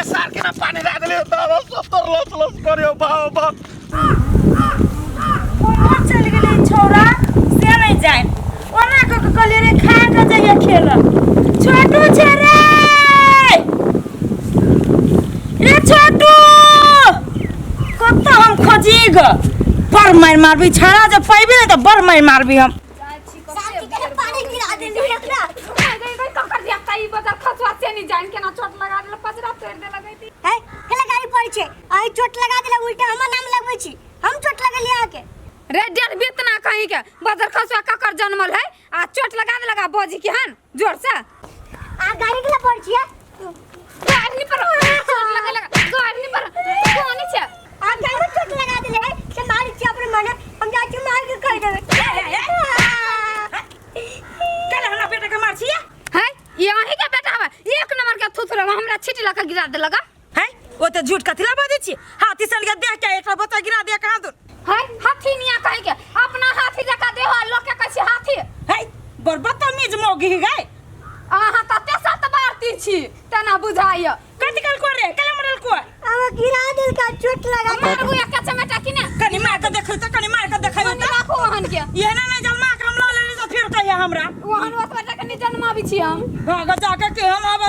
रे सार केना पानी दए देलियै दादा सब तर लस लस करियो बाप बाप। कोना चलि गेलै छौड़ा से नहि जाय। ओना कऽ के कहलियै रे खा कऽ जइए खेल। छोटू छै रे, रे छोटू, कतऽ हम खोजी ग? बड़ मारि मारबी छौड़ा, जब पैबी ने तऽ बड़ मारि मारबी हम। साथी के पानी गिरा देली एकरा। गई गई गई, ककर दिया ई बदर खसुआ से नहीं जान केना चोट लगा देलक, पजरा तोड़ देलक गई। है हेला गाड़ी पड़ै छै, अहीं चोट लगा देलक, उल्टा हमर नाम लगबै छी, हम चोट लगलियै अहाँके। रे डेढ़ बेतना कहीं के बदर खसुआ ककर जन्मल है आ चोट लगा देलक आ बजी के हन जोर से। आ गाड़ी के पड़ै छियै। गाड़ी पर चोट लगा लगा गाड़ी पर कोन छै? आ गाड़ी चोट लगा देले है से मारै छी अपने मने, हम जाइ छी मार के कहि देबै। काल्हि हमरा बेटा के मार छियै? है ये अहीं के बेटा हवे, एक नंबर के थुथुर हमरा छीट लगा गिरा देलक। है ओ तऽ झूठ कथी ला बाजै छी? हाथी सन के देख के एकटा बच्चा गिरा दिया कहाँ दूर। है हाथी निया कहीं के अपना हाथी जका देहो आ लोग के कहै छी हाथी। है बड़ बदतमीज मौगी ही गए। अहाँ तते सत बारती छी तेना बुझाइय। कथी कल को रे कल मरल को? आब गिरा देलका चोट लगा के। मारबू एक चमेटा कि ने? कनी मार के देखै तऽ, कनी मार के देखै कनी तऽ। राखू ओहन के। ये ना नहीं जन्मा के हम लऽ लेली तऽ फेर कहिया हमरा। ओहन ओतबा टका नहीं जन्माबी छी हम। भाग जाके के हम आब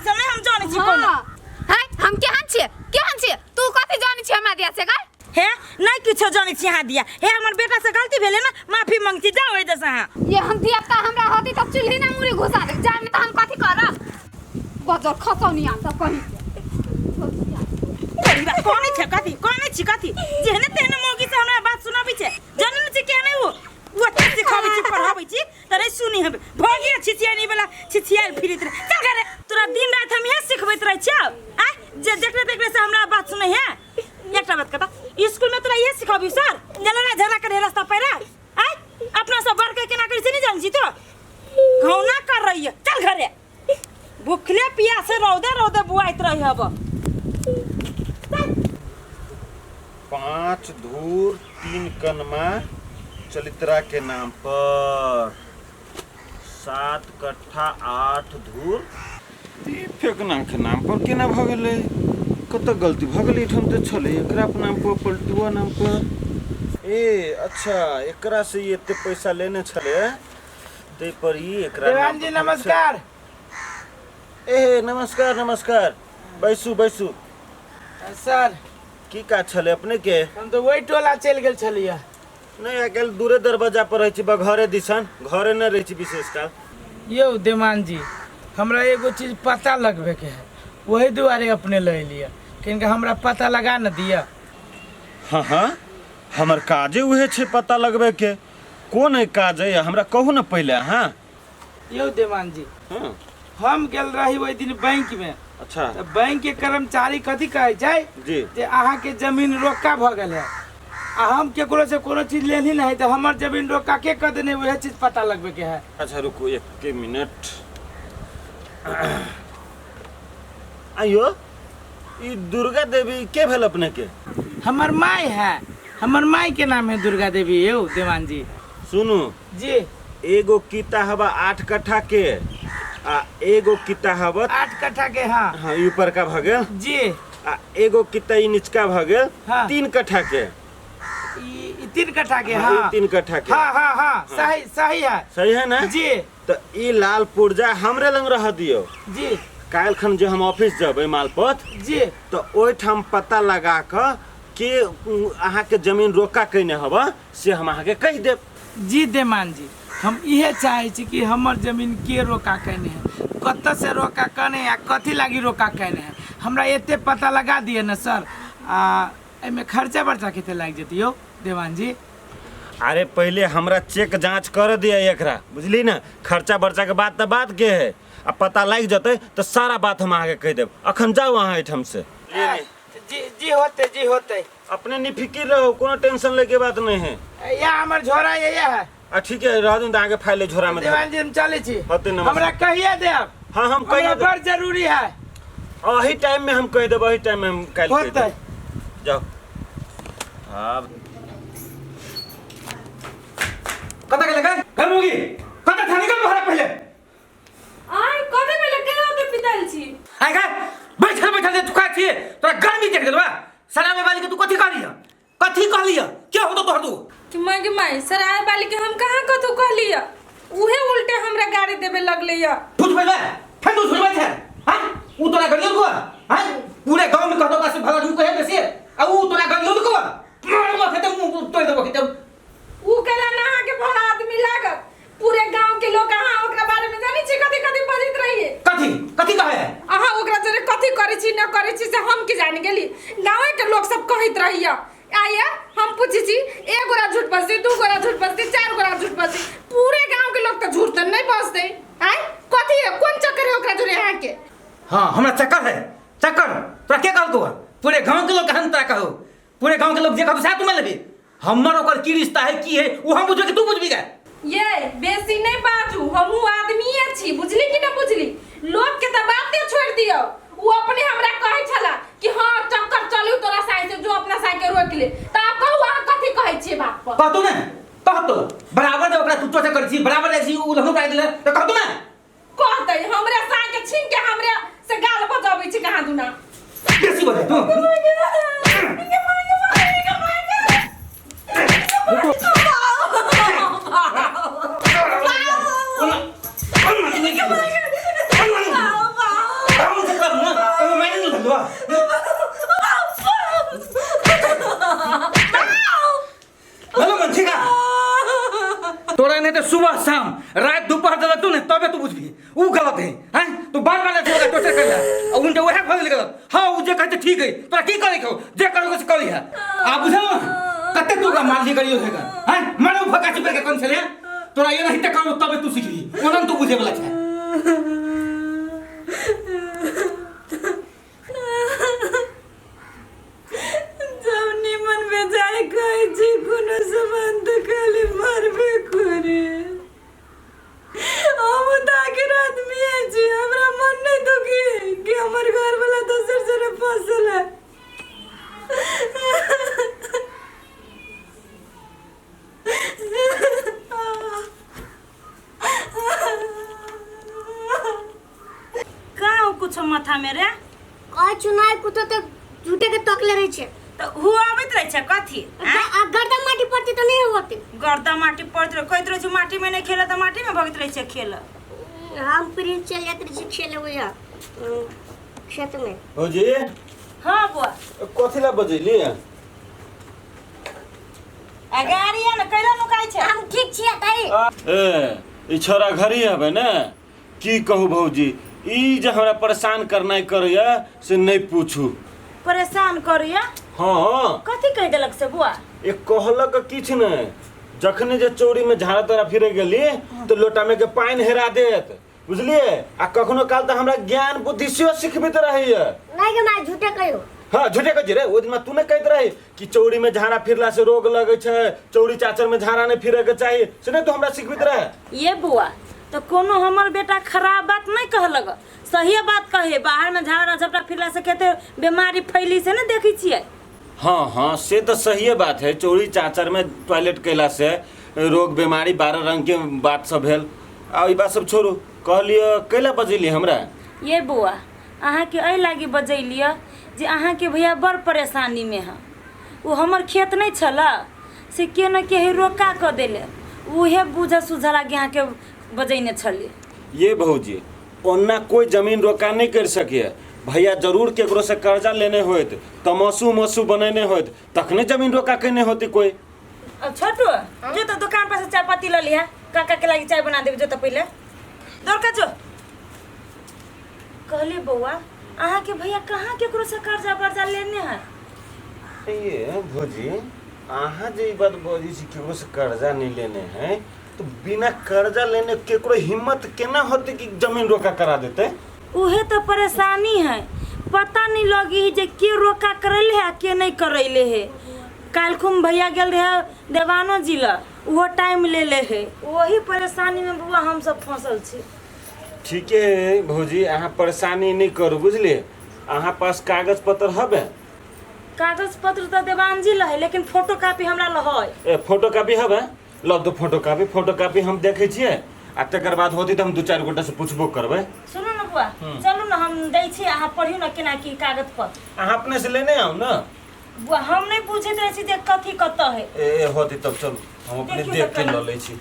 समय हम जानै छी कोनो। हाँ है हम केहन छियै केहन छियै तू कथी जानै छी हमरा दिया से गै? हे नहीं किछो जानै छी अहाँ दिया। हे हमर बेटा से गलती भेलै ना, माफी मांग छी, जाओ एहिदे से अहाँ। ये हम दिया त हमरा होती त चूल्ही ना मुड़ी घुसा दे जाम त हम कथी करब? बजर खसौनिया सब कहीं के। तोरी बात कोने छै कथी कोने छी कथी जेहने तेहने मौगी से हमरा बात सुनाबै छै, जानै नै छै केहने ओ ओ एते सिखाबै छी पढ़ाबै छी त नहीं सुनी हबे भगिया छिछियानी वाला छिछियाल फिरित रहे। चल घरे, तोरा दिन रात हम इहे सिखबैत रहै छियौ आ जे देखले देखले से हमरा बात सुनै है। एकटा बात कता, स्कूल में तोरा इहे सिखाबी सर जे लड़ाई झगड़ा करे रास्ता पर आ अपना सब बढ़ के केना करै से नहीं जान छी तो घौना कर रही है। चल घरे, भूखले प्यासे रौदे रौदे बुआइत रही हब। 5 धूर 3 कनमा चलित्रा के नाम पर, 7 कट्ठा 8 धूर ई फेकना के नाम पर केना भऽ गेलै? कतऽ गलती भऽ गेलै? एहिठाम तऽ छलै एकरा नाम पर, पलटुआ नाम पर। ए अच्छा, एकरा से ई एते पैसा लेने छलै ताहि पर ई एकरा नाम देवान जी पर। नमस्कार। ए नमस्कार नमस्कार, बैसू बैसू। सर की काज छलै अपने के? हम तऽ ओहि टोला चलि गेल छलियै। नहीं आइ काल्हि दूरे दरवाजा पर रहै छी, बा घरे दिसन घरे नहि रहै छी विशेष काल। यौ देवान जी, हमरा एगो चीज पता लगबे के है, वही दुआरे अपने लऽ एलियै, किनका हमरा पता लगा न दिअ। हाँ हाँ, हमर काजे उहे छै पता लगबे के। कोन एहि काज है हमरा कहू ने पहिले अहाँ। यौ देवान जी, हाँ। हम गेल रही ओहि दिन बैंक में। अच्छा। तऽ बैंक के कर्मचारी कथी कहै छै जी। जे अहाँके जमीन रोका भऽ गेल है, आ हम केकरो से कोनो चीज लेनी नहीं, तऽ हमर जमीन रोका के कऽ देने, वएह चीज पता लगबे के है। अच्छा रुकू एक मिनट। आइयो ई दुर्गा देवी के भेल अपने के? हमर माय है, हमर माय के नाम है दुर्गा देवी। यौ देवान जी सुनू जी, एगो किता हवा 8 कट्ठा के आ एगो किता हवा 8 कट्ठा के। हाँ हाँ, ई ऊपर का भऽ गेल जी, आ एगो किता ई निचका भऽ गेल। हाँ। 3 कट्ठा के। ई 3 कट्ठा के। हाँ, ई हाँ 3 कट्ठा के। हाँ हाँ हाँ, सही सही है। सही है ना जी। तऽ ई लाल पुर्जा हमरे लंग रह दियौ जी। काल्हि खन जे हम ऑफिस जेबै मालपत जी, तऽ ओहिठाम पता लगा कऽ के अहाँके जमीन रोका कयने हब से हम अहाँके कहि देब। जी देमान जी, हम इहे चाहै छी कि हमर जमीन के रोका कयने है, कतऽ से रोका कयने है आ कथी लागी रोका कयने है, हमरा एते पता लगा दिअ ने सर। आ एहिमे खर्चा बर्चा कते लागि जेतै यौ देवान जी? अरे पहिले हमरा चेक जांच कर दिया एकरा, बुझली ने? खर्चा बर्चा के बात तऽ बात के है, आ पता लागि जेतै तऽ सारा बात हम अहाँके कहि देब। अखन जाउ अहाँ एहिठाम से। जी जी होते जी होते। अपने निफिकिर रहो, कोनो टेंशन ले के बात नहीं है। या हमर झोरा ये है। आ ठीक है, रह दूं अहाँके फाइल झोरा में। देवान जी हम चलै छी। होते, नमस्कार। हमरा कहिए देब। हाँ हम कहि हमरा देब। बड़ जरूरी है। अही टाइम में हम कहि देब, अही टाइम में हम काल्हि कहि होते। देब। जाओ। आब कतऽ गेलै गै घर मुगी? कतऽ था? निकल बाहर पहिले। आइ कथी भेलै? केना ओते पिताल छी? आइ गै, बैठल बैठल जे थुकाइ छी। चढ़ गेलवा सराबे वाली के तू कथी कहलिय कथी कहलिय के होतो तोहर तू कि माय गे माय सराय वाली के हम कहाँ कथू कहलिय उहे उल्टे हमरा गाड़ी देबे लगले या झूठ बोलबे फेर तू झूठ बोलै छै हां ऊ तोरा गरियो को हां पूरे गांव में कहतो का से भला झूठ कहे बेसी आ ऊ तोरा गरियो को मारबो खेते मुंह तोड़ देबो खेते ऊ केला ना अहाँ के भला आदमी लागत पूरे गांव के लोग अहाँ ओकरा बारे में जानी छी कथी कथी बजैत रहिए कथी कथी कहे अहाँ ओकरा जरे कथी करै छी न करै छी से हम की जानि गेली गाँवे के लोग सब कहैत रहिए आइए हम पूछै छी एक गोरा झूठ बजतै दू गोरा झूठ बजतै चार गोरा झूठ बजतै पूरे गांव के लोग तऽ झूठ तऽ नहीं बजतै आय कथी है कोन चक्कर है ओकरा जोरे अहाँके हाँ हमरा चक्कर है चक्कर तोरा के कहलको पूरे गांव के लोग कहन तोरा कहो पूरे गांव के लोग जे कहतो सएह तू मान लेबही हमर ओकर की रिश्ता है की है वो हम बुझबे कि तू बुझबी का ये बेसी नहीं बाजू हमहू आदमीये छी बुझली कि ना बुझली लोग के तऽ बाते छोड़ दियौ उ अपने हमरा कहै छला कि हाँ चक्कर चलू तोरा साइ से जो अपना साइ के रोक ले तऽ आब कहू अहाँ कथी कहै छियै बाप पर कहतो ने कहतो बराबर जब ओकरा तू टोचे करै छी बराबर जाइ छी उ लहू काटि देले तऽ कहतो ने कहतै हमरा साइ के छीन के हमरे से गाल बजाबै छै कहाँ दुना बेसी बजे तू तोरा नहीं तो सुबह शाम रात दोपहर जब तू ने तबे तू बुझबी ऊ गलत है हैं तू बार बार ऐसे टोचर कर और उनके वह भगल गलत हाँ ऊ जे कहते ठीक है तोरा की करे के जे करे से करी है आ बुझल ना कते तू का मारली करियो है हैं मारो भगा चिपर के कौन छले तोरा ये नहीं त करू तबे तू सिखबी ओनन तू बुझे वाला छै जब निमन बेजाय कहै छी कोनो सामान तऽ खाली मारबे करे हम तऽ आखिर आदमीए छी हमरा मन नहि दुखी कि हमर घरवला दोसर जरे फसल है का हो कुछ माथा में रे कहै छु नहि कुछो तऽ झूठे के तकले रहै छै तऽ हु आबैत रहै छै कथी आँय? आ गर्दन माटी पड़तै तऽ नहि होतै गर्दा माटी पड़ैत रहै कहैत रहै छै माटी में नहि खेले तऽ माटी में भगैत रहै छै खेल हम प्रिंस चल जाइत रहै छी खेले बुझा खेत में भौजी हाँ बुआ कथी ला बजैली आ गाड़ी आ ने कैला नुकाइ छै हम ठीक छियै ताई ए ई छोरा घरी हबे ने की कहू भौजी ई जे हमरा परेशान करनाइ करैया से नहि पूछू परेशान करैया हाँ कथी कहि देलक से बुआ ए कहलक किछु नहि जखने जे चौरी में झाड़ा तारा फिरे गेली तऽ लोटा में के पानि हेरा देत बुझलिए आ कखनो काल तऽ हमरा ज्ञान बुद्धि सेहो सिखबैत रहैया नहीं के माय झूठे कहियो हाँ झूठे कहै छी रे ओहि दिना तू नहि कहैत रही कि चौरी में झाड़ा फिरला से रोग लगै छै चौरी चाचर में झाड़ा नहि फिरे के चाही से नहि तू हमरा सिखबैत रहे ये बुआ तऽ कोनो हमर बेटा खराब बात नहि कहलक सहिए बात कहे बाहर में झाड़ा झपटा फिरला से कते बीमारी फैली से ने देखै छियै हाँ हाँ से तऽ सहिए बात है चौरी चाचर में टॉयलेट कैला से रोग बीमारी 12 रंग के बात सब भेल आ ई बात सब छोड़ू कहलियै कैला बजेली हमरा ये बौआ अहाँके एहि लागी बजैलियै जे अहाँके भैया बड़ परेशानीमे है ओ हमर खेत नहि छलऽ से के ने के रोका कऽ देले उहे बुझऽ सुझऽ लागी अहाँके बजैने छलियै ये भौजी ओना कोई जमीन रोका नहीं कर सके भैया जरूर केकरो से कर्जा लेने होत तमसू उमसू बनेने होत तखने जमीन रोका केने होती कोई अब छोटू जो तो दुकान पर से चाय पत्ती ल लिहा काका के लागी चाय बना देबी जो तो पहिले दौड़ का जो कहली बौआ अहाँके भैया कहाँ केकरो से कर्जा वर्जा लेने है ये भौजी अहाँ जे ई बात बजै छी केकरो से कर्जा नहीं लेने है तो बिना कर्जा लेने केकरो हिम्मत केना होते कि जमीन रोका करा देते उहे तो परेशानी है पता नहीं लगी जे के रोका करैले है आ के नहीं करैले है काल्हि भैया गेल रहे देवानो जी लग ओहो टाइम ले ले है वही परेशानी में बौआ हम सब फंसल छी ठीके है भौजी अहाँ परेशानी नहीं करू बुझलिए अहाँ पास कागज पत्र हबे कागज पत्र तऽ देवान जी लहे लेकिन फोटो कॉपी हमरा लहै ए फोटो कॉपी हबे लऽ दो फोटो कॉपी फोटो कॉपी हम देखै छियै आ तकर बाद होती तऽ हम दू चारि गोटा से पूछबो करबै सुनू ने बुआ, चलू ने, हम दै छी, अहाँ पढ़ियौ ने केना की कागज पर। अहाँ अपने से लेने आउ ने। बुआ, हम नहि बुझैत रहै छी जे कथी कतऽ है। ए ए होती तब चलू, हम अपने देखियौ देख तऽ के कनि। लऽ लै छी।